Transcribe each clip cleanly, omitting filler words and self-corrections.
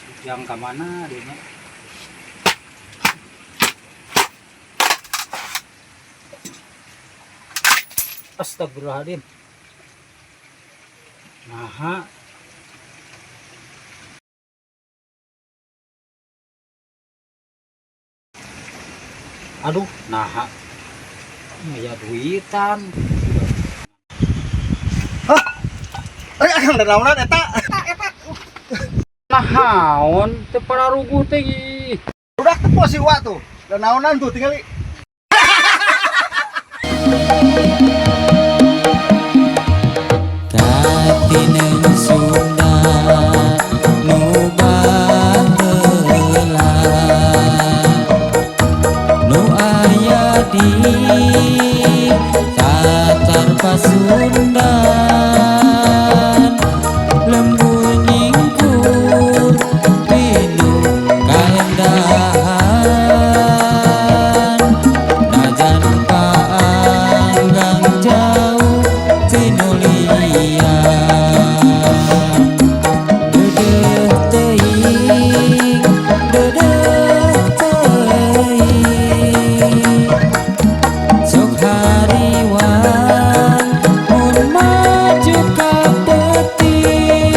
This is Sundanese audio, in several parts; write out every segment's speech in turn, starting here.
Ujang ka mana dia nya? Astagfirullahaladzim. Naha. Aduh, naha. Aya duitan. Hah? Eh, akang naonan eta? Eta. Nahaon teu pararuguh teh ih. Udah tepo si Wa tuh. Da naonan tuh tingali. Katinen Sunda nu baheula nu aya di Tatar Pasundan lembur nyingkur pinuh kaendahan najan paanggang jauh tinu lian deudeuh teuing deudeuh teuing sok hariwang mun maju ka peuting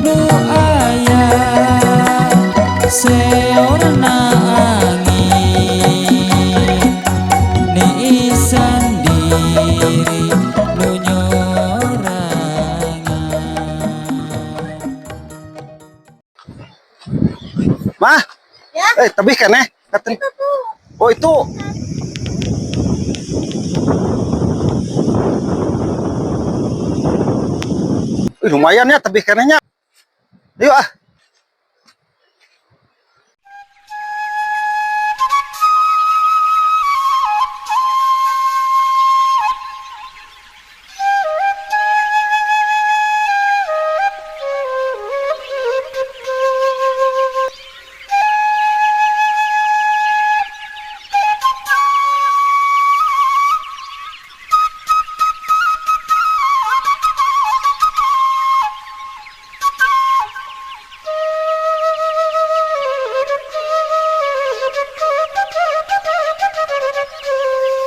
nu aya seorna angin niisan diri nu nyorangan. Mah. Ya. Eh, tebih keneh. Katen. Itu tuh. Oh, itu. Ih, lumayan ya tebih kenehnya. Ayo ah.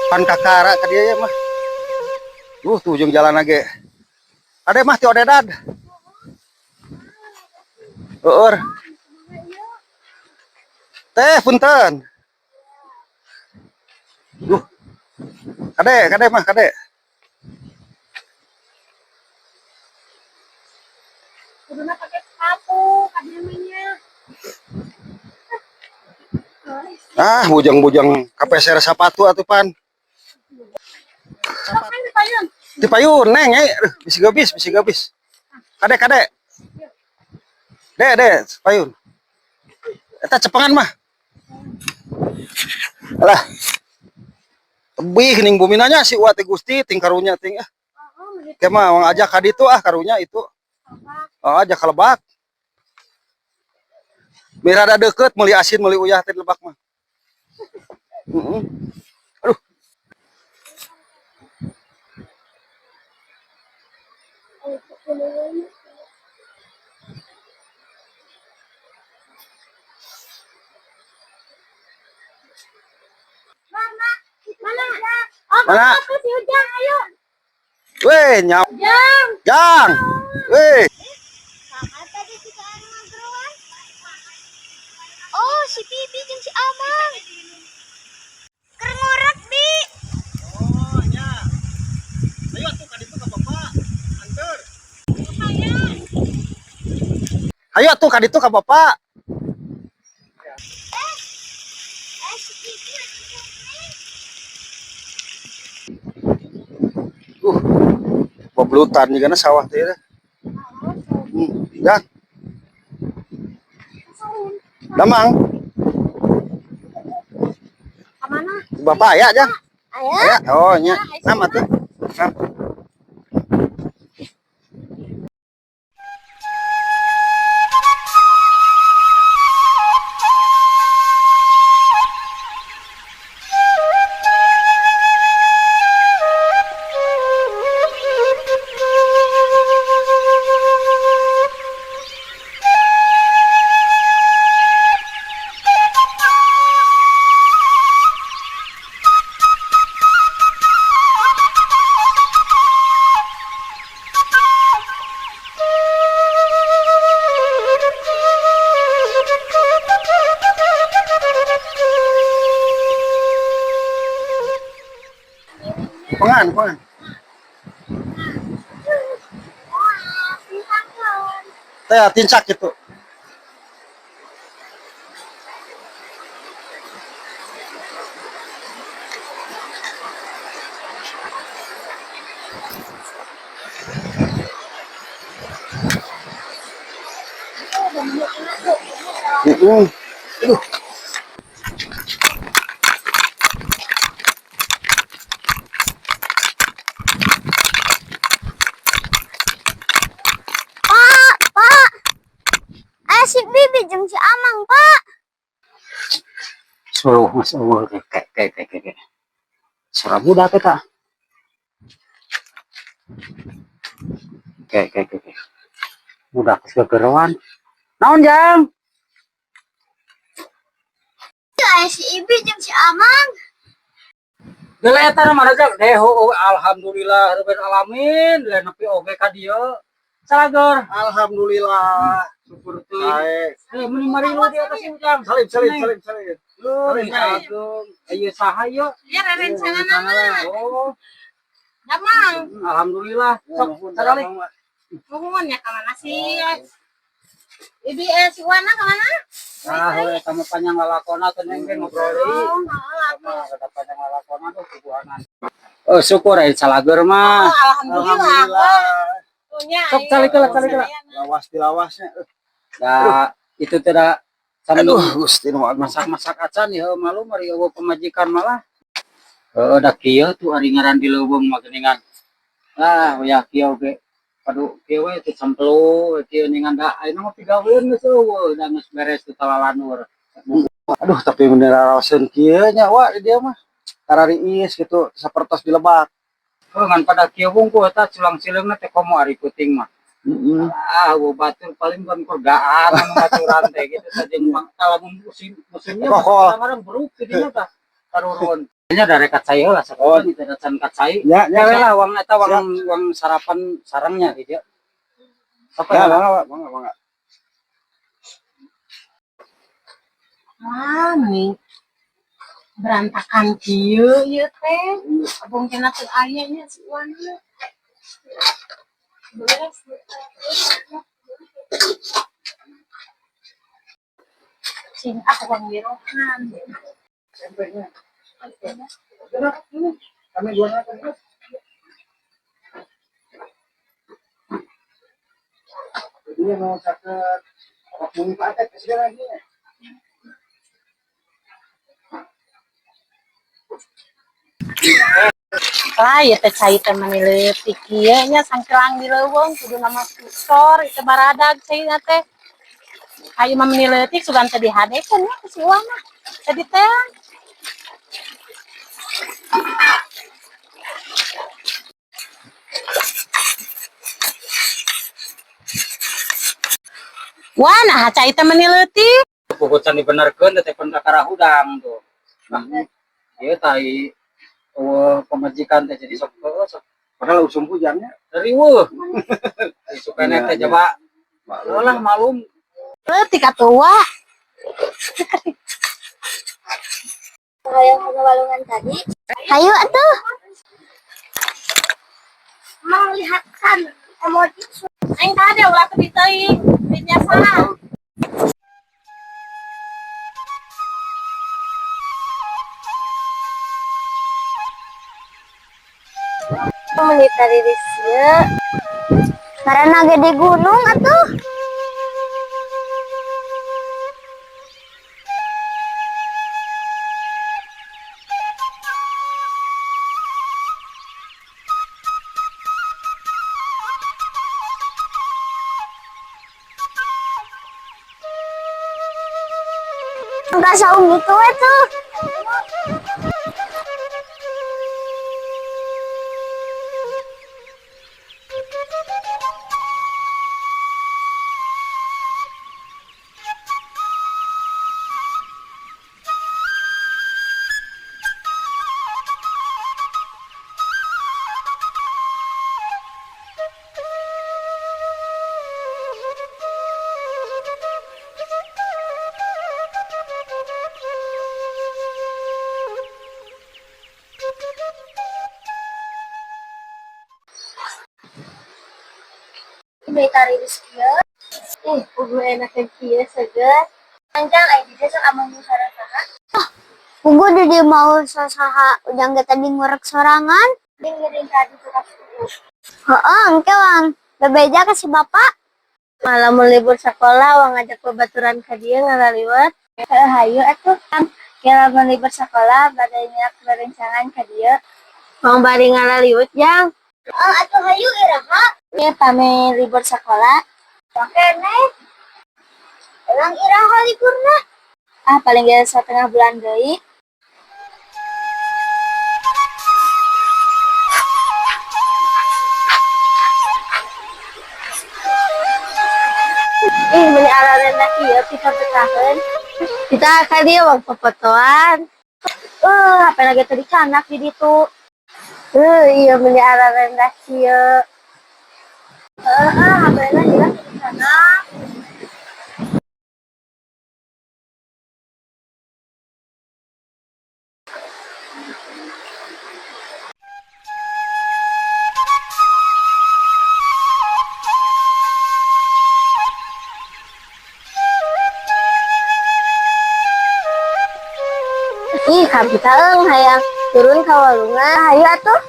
Pan kakara ka dieu ya mah. Tuh ujung jalan lagi. Ade mah ti odedad. Eueur. Teh punten. Duh. Kade, kade mah, kade. Kuduna pakai sepatu, namanya. Ah, bujang-bujang kapeser sepatu atuh pan. Sok kan payun. Di payun neng eh, aduh, bisi gabis, bisi gabis. Kade, kade. De, de, payun. Eta cepengan mah. Alah. Tebih ning bumina nya si Uwa teh Gusti ting karunya ting ah. Oh, begitu. Ke mah wang ajak ka ditu ah karunya itu. Oh, ajak ka lebak. Mirada deket meuli asin meuli uyah teh di lebak mah. Heeh. Aduh. Mana? Mana? Oh, Mana? tuh si Ujang, ayo. Weh, nyap. Ujang. Jang. Weh. Kakak tadi si anu ngageroan. Oh, si Bibi jeung si Amang. Keur ngorek, Bi. Oh, nya. Ayo atuh ka ditu ka bapak. Anter. Ayo atuh ka ditu ka bapak. Eh, si Bibi lagi ngorek. Boblutan juga na sawah teh. Ya. Damang, Kemana? bapak aya jang. Ayo. Aya. Oh, nya. Nam atuh. Nam. Kuangan, kuangan. Teh tincak gitu. Heeh. Aduh. Pak, Pak. Aya si Bibi jeung si Amang, Pak. Suruh mas Allah kayak kayak kayak kayak. Suara budak eta. Kayak kayak kayak. Budak geus gegeroan. Naon jang? Aya si Ibi jeung si Amang. Geuleuh eta mah jang. Deh oh, alhamdulillah rabbil alamin. Leuh nepi oge ka dieu. Salageur. Alhamdulillah. Syukur teuing. Baik. Eh meni mari lu di atas ujang. Salim, salim, salim, salim. Lu Salim, salim. agung. Ayo saha yeuh? Ya rencana nama. Oh, Damang, alhamdulillah. Sok, sadalik. nuhun ya kemana sih? Ibi si Wana kemana? Ah, heuh eta mah panjang lalakona teh neng ge ngobrol deui. Oh, malah. Mah rada panjang lalakona tuh suguhanan. Oh, syukur aya salageur mah. Oh, alhamdulillah. Punya. Sok, calik lah, calik lah. Lawas dilawasnya. Da itu tidak Aduh, Gusti nu agung. Masak-masak acan ya malu mari eueuh pemajikan malah. Heeh, da kieu tuh ari ngaran di leuweung mah geuningan. Ah, ya kieu ge. Aduh, kieu we teh cemplo kieu ningan da ayeuna mah pigaweun geus eueuh da geus beres teh talalanur. Aduh, tapi bener raoseun kieu nya wa di dia mah. Karariis gitu, sapertos di lebak. Oh, ngan pada kieu wungkul eta culang-cileungna teh komo ari peuting mah. Heeh. Ah, eueuh batur paling kan keur gaan anu baturan teh gitu teh jeung lamun musim musimnya mah Kokol. kadang-kadang beruk jadinya tah tarurun. Nya dari kacai heula sakola oh, tidak can kacai. Ya, ya, Ya ya. lah uang eta uang uang sarapan sarangnya gitu. Apa Ya, ya? mangga, Pak. Mangga, mangga. Wah, nih berantakan kieu ieu teh. Abong kena teu aya nya si Wana. Beres. Sing aku bang wirohan. Kami dua nak. Jadi mau sakit, mau patek segala lagi. Lah ieu teh cai teh mani leutik kieu nya sangkelang di leuweung kudu nama susor itu baradag caina teh. Ayo mah meni leutik sugan teh dihadekeun nya ku si Wana. Teh diteang. Wah, nah cai teh meni leutik. Puputan dibenerkeun teh pun kakara hudang tuh. Nah, ieu tai eueuh pemajikan teh jadi sok heueuh, sok Padahal usum hujannya. riweuh. Sukana teh coba lah malum. Leutik atuh wah. Hayang ke walungan tadi. Hayu atuh. Melihatkan emoji. Aing tadi ulah teu teuing, teu biasa. Menit tadi di sieu. Karena gede gunung atuh. Enggak saung gitu atuh. Meni tariris kieu. Ih, puguh enak kieu seger. Anjang ai di dieu sok ameng sareng saha? Ah, puguh di dieu mau saha ujang ge tadi ngurek sorangan. Dengerin tadi tukang suruh. Heeh, engke wang bebeja ke si bapak. Malah mun libur sekolah wang ngajak babaturan ka dieu ngalaliwat. Heuh, hayu atuh. Kira mun libur sekolah bade nyiak berencangan ka dieu. Wang bari ngalaliwat jang. Oh, atuh hayu iraha. Ieu pami libur sekolah. Keneh. Emang iraha liburna? Ah, paling ge setengah bulan deui. Ih, meni ararenda kieu pika-pikaheun. Kita ka dieu wang popotoan. HP lagi tadi canak di ditu. Iya meni ararenda kieu. HP-na jelas di canak. Ih, kabita eung hayang turun ka walungan. Hayu atuh.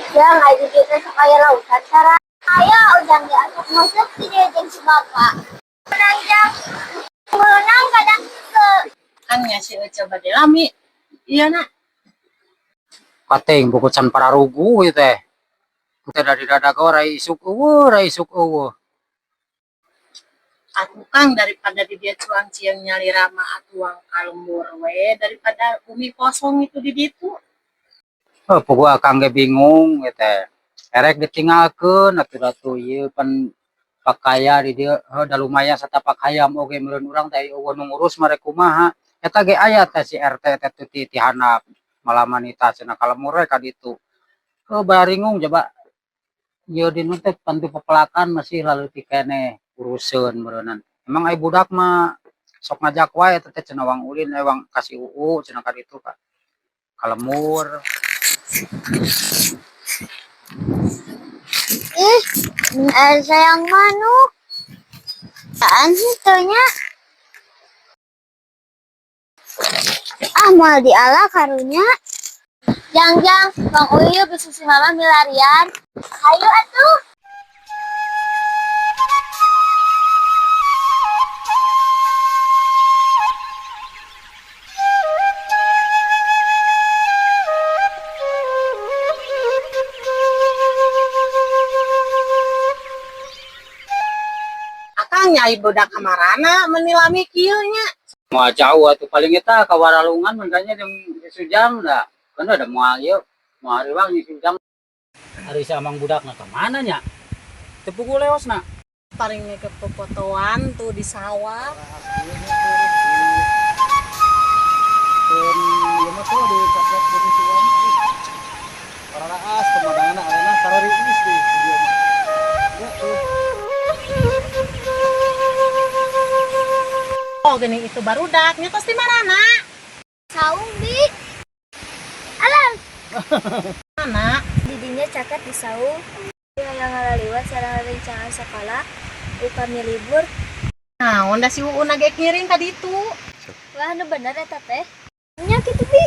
Yang aja kita sok aya lautan cara. Ayo, udah nggak asup masuk di dia jeung si bapak. Menang jang, menang kadang ke. Kan nya si Ece bade lami. Iya nak. Kating buku can pararugu ieu teh. Teh dari dada rai isuk eueuh, rai isuk eueuh. Atuh Kang daripada di dia cuang cieng nyalira mah atuang kalembur we daripada bumi kosong itu di ditu. Oh, puguh akang ge bingung ieu teh. Erek ditinggalkeun atuh datu ieu pan pakaya di dieu heuh da lumayan satapak hayam oge meureun urang teh eueuh nu ngurus mah rek kumaha. Eta ge aya teh si RT teh teu ti handap malamanita cenah kalemur we ka ditu. Heuh baringung coba ieu di nu teh pantu pepelakan masih laleutik keneh uruseun meureunnan. Emang ai budak mah sok ngajak wae eta teh cenah wang ulin wang ka si UU cenah ka ditu ka kalemur. Ih, sayang manuk. Apaan sih teunya? Ah, moal diala karunya. Jang-jang, Bang Uyu bisa si mama milarian. Hayu atuh. Akang nyai budak kamarana meni lami kieu nya. Moal jauh atuh paling eta ka Waralungan mangkanya jeung sujam da. Kan ada moal ieu, moal riwang jeung sujam. Ari si amang budakna ka mana nya? Teu puguh leosna. Paling ke popotoan tuh di sawah. Ieu mah tuh di kaplok di si Uama ih. Pararaas pemandanganna arena sarariis di dieu mah. Ya tuh. Oh, gini itu barudak nya tos di marana? Saung, Bi. Alah, Mana? didinya caket di saung. Yang ngalaliwat sareng rerencangan sekolah upami libur. Naon da si Uun ge ngiring ka ditu. Wah, nu bener eta teh. Nya kitu, Bi.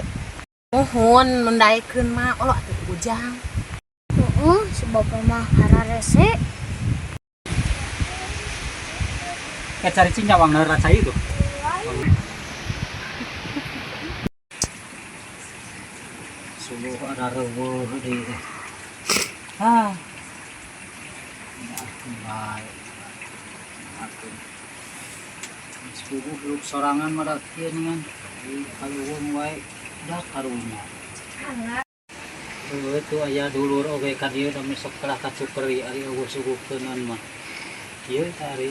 Muhun mun daekeun mah olo atuh ku Ujang. Heeh, si bapak mah hararese. Kayak cari cing nyawang neurat cai itu. Suluh ada reueuh deui teh. Ah. Baik. Atuh. Suguh beluk sorangan mah da kieu ningan. Di kaleuweung wae da karunya. Heueuh tuh aya dulur oge ka dieu da mesok kalah ka Cukeri ari eueuh suguhkeunan mah. Kieu teh ari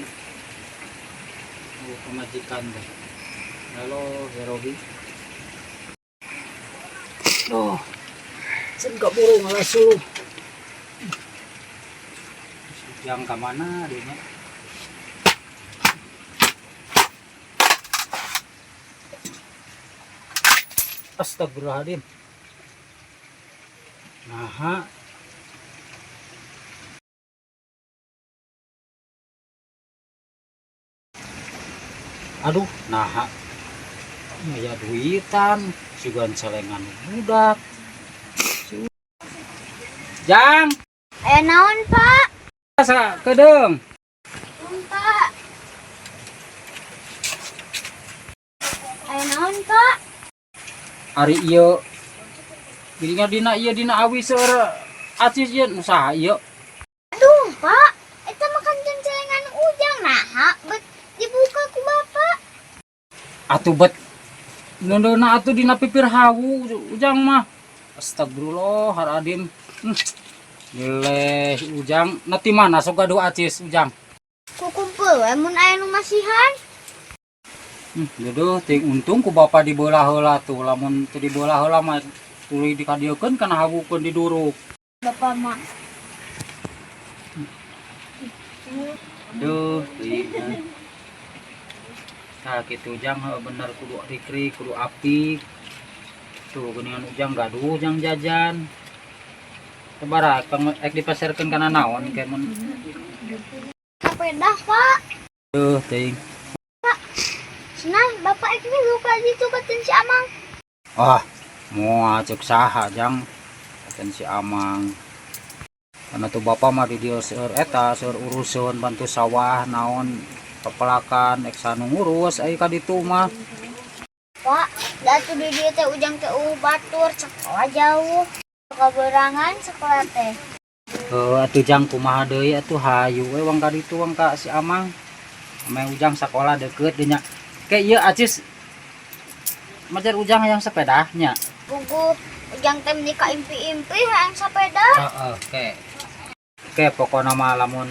eueuh pamajikan teh. Halo, Herobi. Duh. Sen kaburu ngalah suluh. Yang ka mana dieu nya? Astagfirullahaladzim. Naha. Aduh, naha. Aya duitan, sugan celengan budak. Jang, Aya naon, Pak? asa kedeung. Naon, Pak? Aya naon, Pak? Ari ieu dina dina ieu dina awi seueur acis ieu nu saha ieu? Aduh, Pak. Eta mah kan celengan Ujang, naha bet dibuka ku Bapak. Atuh bet nunduna atuh dina pipir hawu Ujang mah. Astagfirullahaladzim. Gile Ujang, na ti mana sok gaduh acis Ujang? Kukumpul we mun aya nu masihan. Duduh ting untung ku bapa dibelah heula tuh, lamun teu dibelah heula mah tuluy dikadieukeun kana hawukeun diduruk. Bapak mah. Duh, teuing. Tah kitu Ujang, heuh bener kudu rikrik, kudu apik. Tuh geuningan Ujang gaduh jang jajan. Sabaraha kang ek dipaserkeun kana naon ke mun Sepeda, Pak. Duh, teuing. Senang, Bapak ek milu ka ditu katen si Amang. Ah, moal ceuk saha Jang. Katen si Amang. Karena tuh bapak mah di dieu seueur eta, seueur urusan bantu sawah naon pepelakan ek sanu ngurus ai ka ditu mah. Pak, da atuh di dieu teh Ujang teh eueuh batur sekolah jauh. Kaberangan sekolah teh. Heuh atuh Jang kumaha deui atuh hayu we wang ka ditu wang ka si Amang. Ame Ujang sakola deukeut deui nya. Ke ieu acis majar Ujang hayang sepeda nya. Puguh Ujang teh meuni ka impi-impi hayang sepeda. Heeh, ke. Ke pokona mah lamun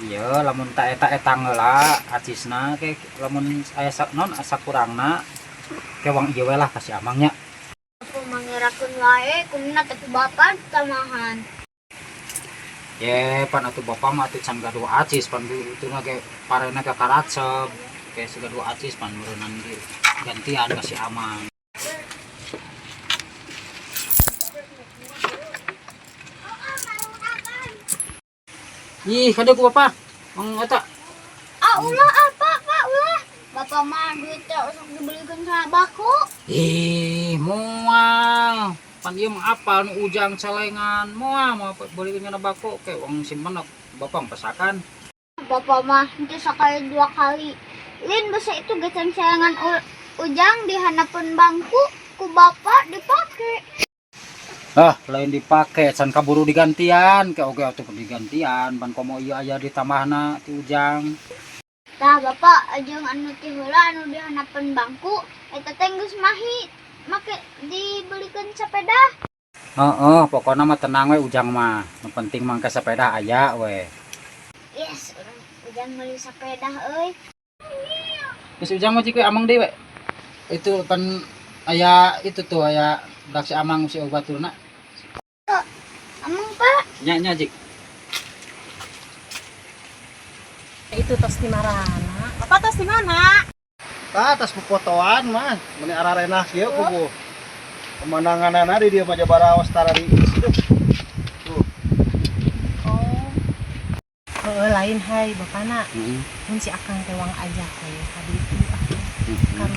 ieu lamun ta eta etang heula acisna ke lamun aya non asa kurangna ke wang ieu we lah ka si Amang nya. Aku mangirakeun wae kumna teh ku bapak tamahan. Ye, pan atuh bapak mah atuh can gaduh acis pan itu mah ge parena ka karacep. Ke gaduh acis pan meureunnan di gantian ka si Amang. Ih, kade ku bapak. Mang eta. Ah, ulah apa, Pak, ulah. Bapak mah duit teh sok dibelikeun kana bako. Ih, moal. Pan ieu mah apal nu Ujang celengan. Moal moal beulikeun kana bako ke wong simpen bapak pesakan. Bapak mah itu sekali dua kali. Lin basa itu gecan celengan Ujang di hanapeun bangku ku bapak dipake. Ah, lain dipake can kaburu digantian ke oge atuh digantian pan komo ieu aya ditambahna ti Ujang. Tah bapak jeung anu ti heula anu di hanapeun bangku eta teh geus mahi make dibelikeun sepeda. Heeh, pokona mah tenang we Ujang mah. Nu penting mangke sepeda aya we. Yes, urang Ujang meuli sepeda euy. Geus Ujang mah cik we Amang deui we. Itu pan aya itu tuh aya dak si Amang si baturna. Amang Pak, Nya nya jik. Itu tos di marana. Bapak tos di mana? Tah atas popotoan mah, meuni ararenah kieu puguh. Pemandanganana di dieu mah Jabaraos tarariis. Tuh. Oh. Heeh, lain hai bapana. Heeh. Mun si Akang teh wang ajak we ka ditu ah.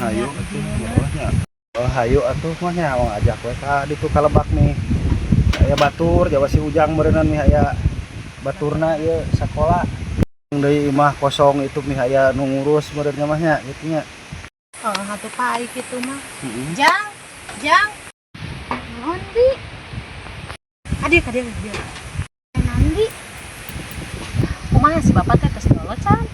Hayu Karunya atuh ujungna. Oh, hayu atuh mah nya wang ajak we ka ditu ka lebak nih. Aya batur jawa si Ujang meureunnan nih aya baturna ieu sakola. Deui imah kosong itu nih aya nu ngurus meureun mah nya kitu nya. Heeh, atuh pai kitu mah. Heeh. Jang, Jang. Naon Bi? Kadieu kadieu kadieu. Naon Bi? Kumaha si bapak teh tos ngolo can?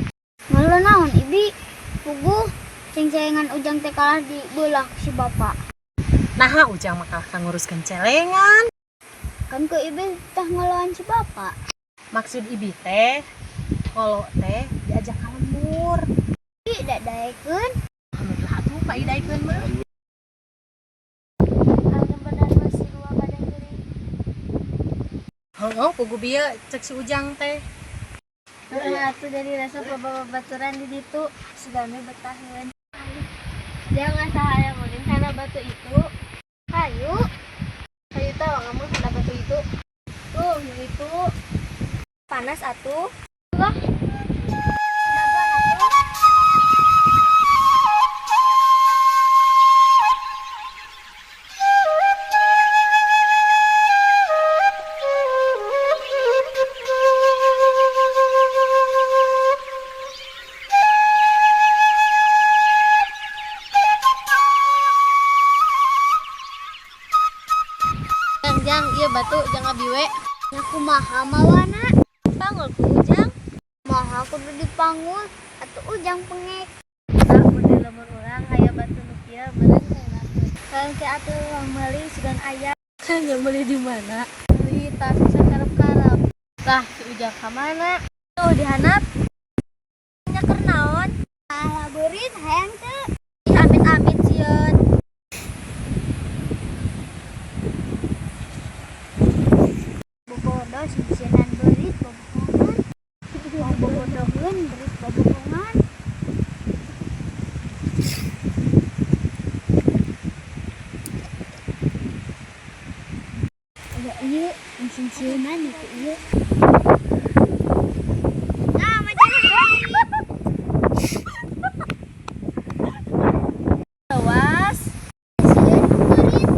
Ngelo naon Ibi? Puguh ceng-cengan Ujang teh kalah dibelah si bapak. Naha Ujang mah kalah ka nguruskeun celengan. Kan ku Ibi tah ngeloan si bapak. Maksud Ibi teh kalau teh diajak ka lembur. Bi dadaekeun. Alhamdulillah atuh Pak Idaikeun mah. Anu bener masih dua badan geuring. Heeh, puguh bieu cek si Ujang teh. Heeh, atuh dari rasa babaturan di ditu sugana betaheun. Jangan sahaya mungkin karena batu itu. Hayu. Hayu tah kamu ada batu itu. Tuh, nu itu. Panas atuh. Lah. Dagang atuh. Jang, jang, iya batu jang abi we. Nya kumaha mawana? Panggul ku Ujang. Maha kudu dipanggul atuh Ujang pengek. Tah mun di lembur urang aya batu nu kieu meureun ngeunakeun. Kalau ke atuh meuli sugan aya. Nya meuli di mana? Beli tas sakarep-karep. Tah si Ujang ka mana? Tuh dihanap. Nya keur naon? Ah, beurit hayang teu. Ih, amit-amit sieun. Bobodo sieun beurit bobohongan. Bobodoheun beurit bobohongan. Aya ieu sieun-sieunan itu ieu. Nah, macam Awas. Sieun beurit.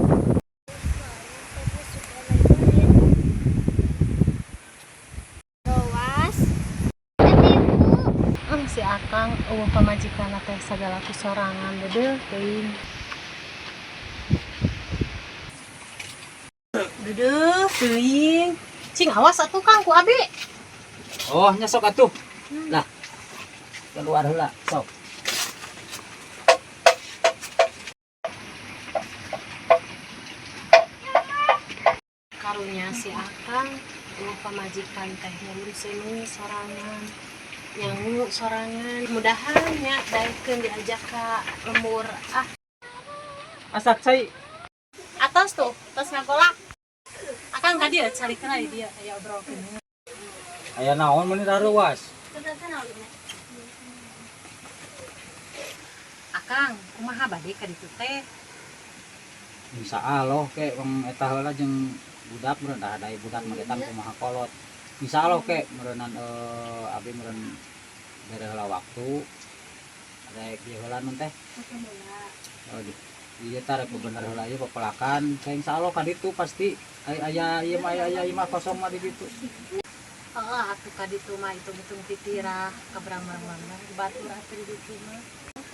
Rowas. Ketipu. Si Akang euweuh pamajikan teh sagala ku sorangan deudeuh teuing. Deudeuh teuing. Cing awas atuh Kang ku abi. Oh, nya sok atuh. Lah. Keluar heula, sok. Karunya si Akang euweuh pamajikan teh nurun seuneu sorangan. Nyangu sorangan. Mudahan nya daekeun diajak ka lembur ah. Asak cai. Atos tuh, tos ngagolak. Akang ka dieu calikeun di dieu aya obrolkeun. Aya naon meuni rareuwas? Akang, kumaha bade ka ditu teh? Insyaallah ke wong eta heula jeung budak meureun dah ada budak mah eta kumaha kolot. Insyaallah ke meureunnan abi meureun bere heula waktu. Rek ieu heula nun teh. Oh, di ieu tah rek bener heula ieu pepelakan. Ke insyaallah ka ditu pasti aya aya ieu mah aya aya imah kosong mah di ditu. Heeh, atuh ka ditu mah hitung-hitung titirah kabrang-brang batur atuh di ditu mah.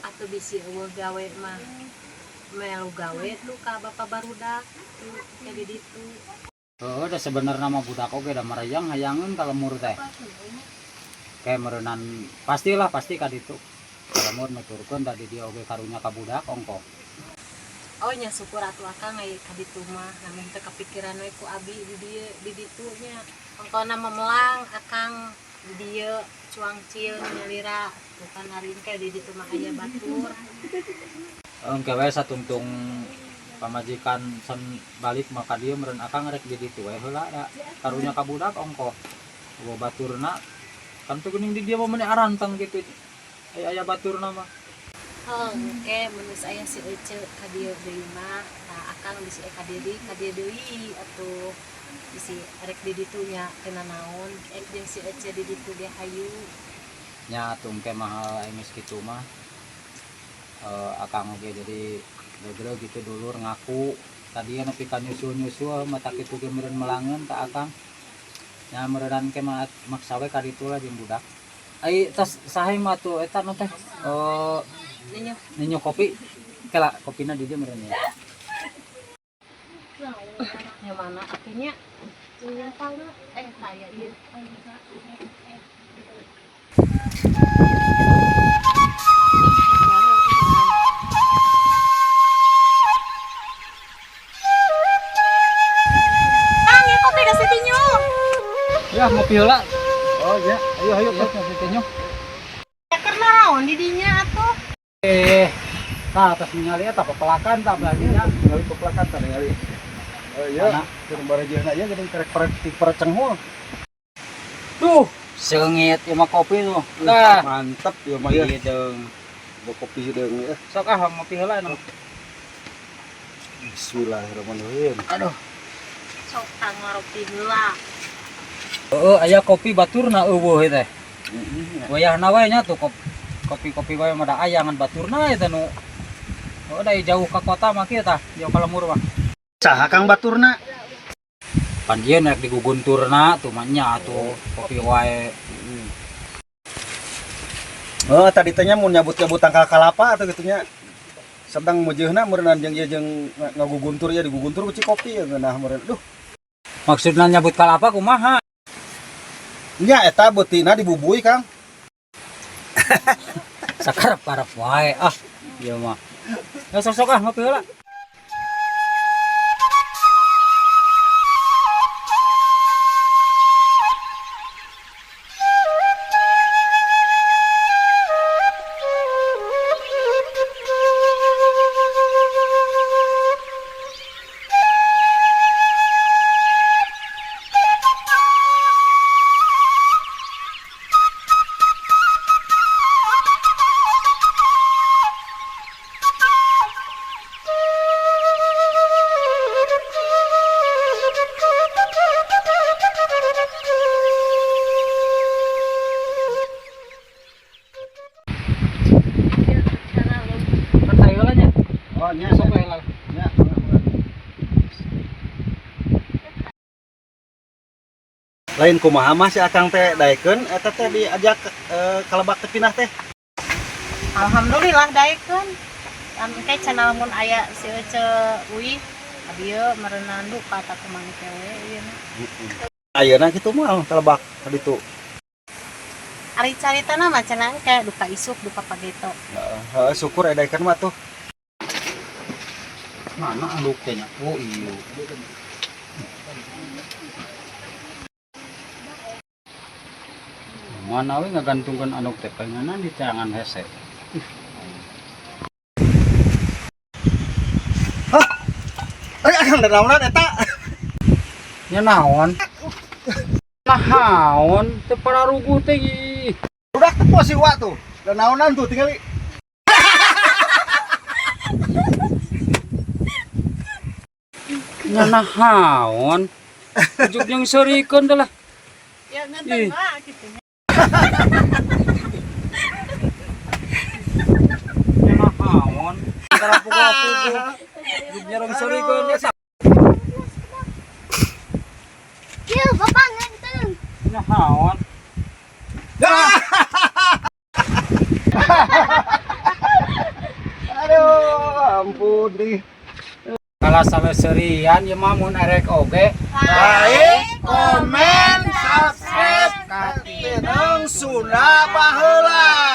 Atuh bisi euweuh gawe mah melu gawe tuh ka bapak barudak tuh ke di ditu. Heeh, da sebenarnya mah budak oge da marayang hayangeun ka lemur teh. Kayak meureunan pastilah pasti ka ditu. Ka lemur nuturkeun da di dieu oge karunya ka budak ongkoh. Oh nya syukur atuh Akang aya ka ditu mah namun teu kapikiran we ku abi di dieu di ditu nya. Ongkohna memelang Akang di dieu cuang cil nyalira bukan hari ke di ditu mah aya batur. Engke we satungtung pamajikan san balik mah ka dieu meureun Akang rek di ditu we heula da karunya ka budak ongkoh. Eueuh baturna kan teu geuning di dieu mah meuni aranteng kitu. Aya aya baturna mah. Heuh, engke mun geus aya si Ece ka dieu deui mah, tah Akang bisi ka dieu deui ka dieu deui atuh. Bisi rek di ditu nya kena naon, ek jeung si Ece di ditu ge hayu. Nya atuh engke mah geus kitu mah. Akang oge jadi legro gitu dulur ngaku tadi nepi ka nyusul-nyusul mah tak kitu ge meureun melangeun ka Akang. Nya meureunnan ke mah maksa we ka ditu lah jeung budak. Ai tos saha mah tuh eta nu teh Ninyo. Ninyo kopi. Kela kopina di dieu meureun ya. Nya mana atuh nya? Nya palna taya ieu. Kang, ieu kopi geus ditinju. Ya ngopi heula. Oh ya, ayo ayo Ya ngopi tinju. Ya keur naraon di dinya atuh? Tah atas ningali eta pepelakan tah belah dinya. Ningali pepelakan tah ningali. Oh iya, Mana? keur barajana ieu geuning karek parek cenghul. Duh, seungit ieu mah kopi tuh. Nah, Mantap ieu mah ya. hideung. Bawa kopi hideung ya. Sok ah ngopi heula emang. Bismillahirrahmanirrahim. Aduh. Sok tah ngopi heula. Heeh, aya kopi baturna euweuh ieu teh. Wayahna wae nya tuh kopi-kopi wae mah da aya ngan baturna eta nu. Oh, da jauh ka kota mah kieu tah, jauh ka lembur mah. Saha Kang baturna? Pan ieu rek digugunturna tuh mah nya tuh kopi wae. Oh, tadi teh nya mun nyabut-nyabut tangkal kalapa atau gitu nya. Sedang meujeuna meureunnan jeung ieu jeung ngaguguntur ya diguguntur ku kopi ya ngeunah meureun. Duh, Maksudna nyabut kalapa kumaha? nya eta beutina dibubui Kang. Sakarep-karep wae ah. Ieu mah. Ya sok-sok ah ngopi heula. Santai heula nya. Oh, nya Sok we heula. nya. Lain kumaha mah si Akang teh daekeun eta teh diajak ka lebak teh pindah teh. Alhamdulillah daekeun. Engke cenah lamun aya si Ece uih ka dieu meureunan duka tak kumaha we ieu mah. Ayeuna kitu mah ka lebak ka ditu. Ari caritana mah cenah engke duka isuk duka pageto. Heeh, syukur aya daekeun mah tuh. Mana anduk teh nya? Oh iya. Mana we ngagantungkeun anduk teh pengenan di tangan hese. Eh, Akang da naonan eta? Nya naon? Naon teu pararuguh teh ih. Udah tepo si Wa tuh. Da naonan tuh tingali. Nya naon? Ujuk jeung seurikeun teh lah. Ya Ih. ngenteng lah kitu nya. Nya naon? Karapugu-pugu. Ujuk nyerong seurikeun ya. Kieu bapak ngenteng. Nya naon? Aduh, ampun deh. Kalah sampe seurian ieu mah mun erek oge. Like, komen, subscribe, katineng Sunda Baheula.